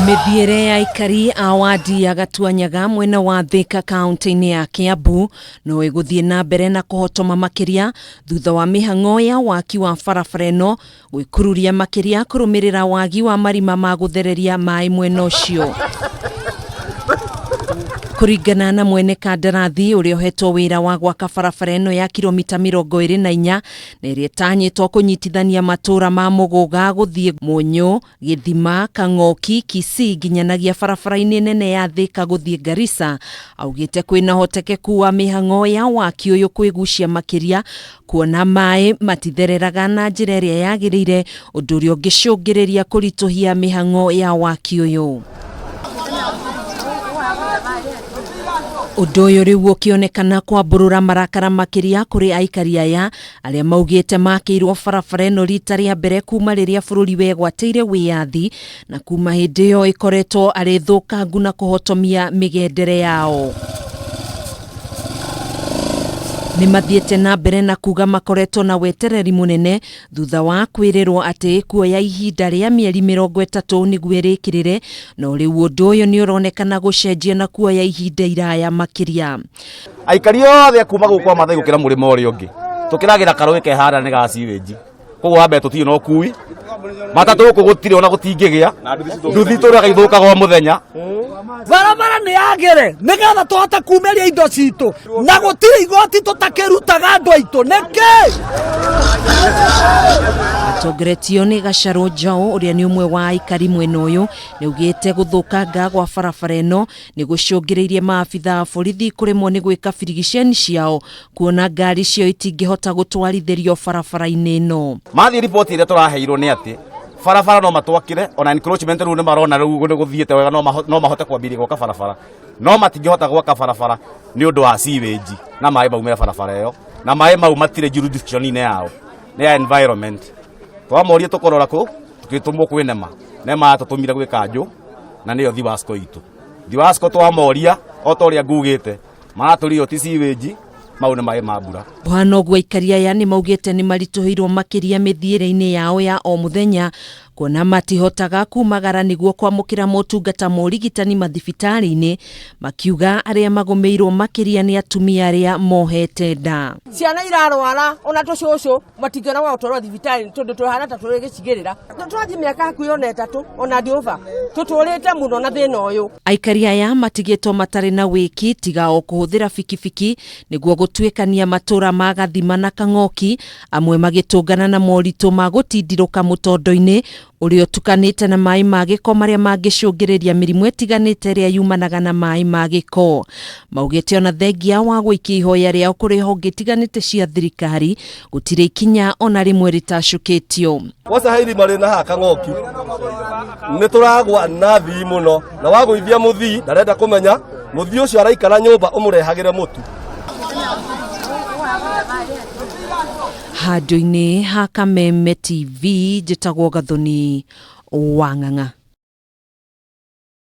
Mĩthiĩre ya aikari a wadi ya Gatuanyaga mwena wa Thika kaunti-inĩ ya Kiambu no ĩgũthiĩ na mbere na kũhotoma makĩria thutha wa mĩhang'o ya waki wa barabara ĩno gwĩkururia makĩria kũrũmĩrĩra wagi wa marima ma gũthereria maĩ mwena ũcio. Kũringana na mwene kandarathi ũrĩa ũhetwo wĩra wa gwaka barabara ĩno ya kilomita 24 na ĩrĩa ĩtanyĩtwo kũnyitithania matũũra ma Mũgũga gũthiĩ Mũnyũ, Gĩthima, Kang'oki, Kisii nginyanagia barabara-inĩ nene ya Thika gũthiĩ Garissa, augĩte kwĩna ũhotekeku wa mĩhang'o ya waki ũyũ kwĩgucia makĩria kuona maĩ matithereraga na njĩra ĩrĩa yagĩrĩire, ũndũ ũrĩa ũngĩcũngĩrĩria kũritũhia mĩhang'o ya waki ũyũ. Ũndũ ũyũ rĩu ũkĩonekana kwambũrũra marakara makĩria kũrĩ aikari aya arĩa maugĩte makĩirwo barabara ĩno rita rĩa mbere kuma rĩrĩa bũrũri wegwatĩire wĩyathi na kuma hĩndĩ ĩyo ĩkoretwo arĩ thũkangu na kũhotomia mĩgendere yao. Nĩ mathiĩte na mbere na kuga makoretwo na wetereri mũnene thutha wa kwĩrĩrwo atĩ ĩkuoya ihinda rĩa mĩeri 30 nĩguo ĩrĩkĩrĩre, no rĩu ũndũ ũyũ nĩ ũronekana gũcenjia na kuoya ihinda iraya makĩria. Aikari othe a kuma gũkũ kwa Mathai gũkĩra mũrĩmo ũrĩa ũngĩ tũkĩragĩra karũĩ ke harĩa nĩ ga sewage. Koguo wa mbere tũtirĩ na ũkui, matatũ gũkũ gũtirĩ ona gũtingĩgĩa, nduthi itũraga ithũkaga o mũthenya. Barabara nĩ yagĩre nĩgetha tũhote kumĩria indo citũ na gũtirĩ igoti tũtakĩrutaga andũ aitũ nĩkĩ? Atongoretio nĩ Gacarũ Njaũ ũrĩa nĩ ũmwe wa aikari mwena ũyũ nĩaugĩte gũthũkanga gwa barabara ĩno nĩ gũcũngĩrĩirie maabitha a borithi kũremwo nĩ gwĩka birigiceni ciao kuona ngari ciao itingĩhota gũtwarithĩrio barabara-inĩ ĩno. Mathiĩ riboti ĩrĩa tũraheirwo nĩ atĩ barabara no matwakĩre ona encroachment rĩu nĩ marona rĩu nĩ gũthiĩte wega no mahote kwambĩrĩria gwaka barabara no matingĩhota gwaka barabara nĩ ũndũ wa sewage na maĩ maumĩre barabara ĩyo na maĩ mau matirĩ jurisdiction-inĩ yao nĩ ya environment. Twamoria tũkũrora kũ tũgĩtũmwo kwĩ NEMA. NEMA yatũtũmire gwĩ kanjũ na nĩyo Thiwasco itũ. Thiwasco twamoria o ta ũrĩa ngugĩte maratũria ti sewage mau nĩ maĩ ma mbura. Kũhana ũguo aikari aya nĩ maugĩte nĩ maritũhĩirwo makĩria mĩthiĩre-inĩ yao ya o mũthenya kuona matihotaga kumagara nĩguo kwamũkĩra motungata ma ũrigitani mathibitarĩ-inĩ, makiuga arĩa magũmĩirwo makĩria nĩ atumia arĩa mohete nda. Ciana irarwara ona tũcũcũ matingĩona gwa gũtwarwo thibitarĩ tondũ tũhana ta tũrĩ gĩcigĩrĩra. Twathiĩ mĩaka hakuhĩ ona 3 ona ndiũba tũtũrĩte mũno na thĩna ũyũ. Aikari aya matigĩtwo matarĩ na wĩki tiga o kũhũthĩra bikibiki nĩguo gũtuĩkania matũra ma Gathima na Kang'oki, amwe magĩtũngana na moritũ ma gũtindirũka mũtondo-inĩ ũrĩa ũtukanĩte na maĩ ma gĩko marĩa mangĩcũngĩrĩria mĩrimũ ĩtiganĩte ĩrĩa yumanaga na maĩ ma gĩko. Maugĩte ona thengia wa gũikia ihoya rĩao kũrĩ honge itiganĩte cia thirikari, gũtirĩ ikinya ona rĩmwe rĩtacũkĩtio. Kwanza he irima rĩna haha Kang'oki nĩ tũragwa na thii mũno na wagũithia mũthii ndarenda kũmenya mũthii ũcio araikara nyũmba ũmũrehagĩre mũtu. Handũ-inĩ ha Kameme TV njĩtagwo Gathoni wa Ng'ang'a.